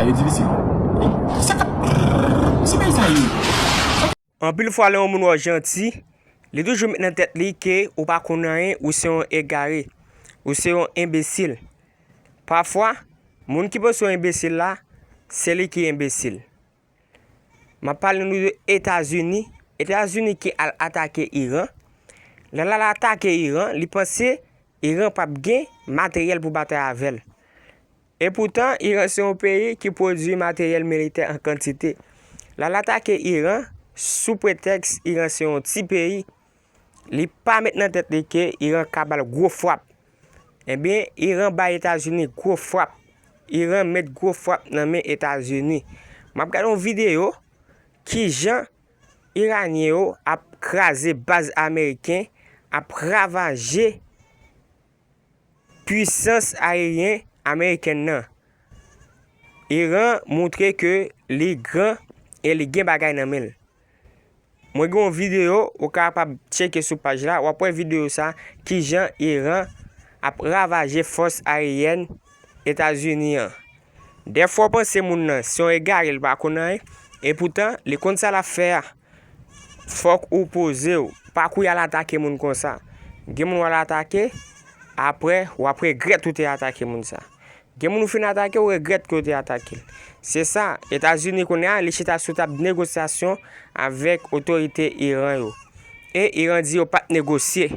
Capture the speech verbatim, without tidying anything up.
E difisil. Sa k ap, se peyi sa ye. Anpil fwa lè yon moun wè w janti, li toujou met nan tèt li ke ou pa konn anyen, ou se yon egare, ou se yon enbesil. Pafwa, moun ki panse w enbesil la, se li ki enbesil. M ap pale nou de Etazini. Etazini ki al atake Iran. Lè l al atake Iran, li panse Iran p ap gen materyèl pou batay avè l. Epoutan, Iran se yon peyi ki pwodui materyèl militè an kantite. L al atake Iran sou pretèks Iran se yon ti peyi. Li pa met nan tèt li ke Iran ka ba l gwo frap. Ebyen, Iran bay Etazini gwo frap. Iran met gwo frap nan men Etazini. M ap gade yon videyo kijan Iranyen yo ap kraze baz ameriken, ap ravaje pwisans ayeryen ameriken nan. Iran montre ke li gran e li gen bagay nan men l. Mwen gen yon videyo, ou kapab tcheke sou paj la, w ap wè videyo sa, kijan Iran ap ravaje fòs ayeyèn Etazini an. Dèfwa w panse moun nan se yon egare, li pa konn anyen, epoutan, li konn sa l ap fè a. Fòk ou poze w, pa kouri al atake moun konsa. Gen moun w al atake, apre, w ap regrèt ou te atake moun sa. Gen moun ou fin atake, ou regrèt ke w te atake l. Se sa, Etazini kounye a, li chita sou tab negosyasyon avèk otorite Iran yo. E Iran di yo p ap negosye.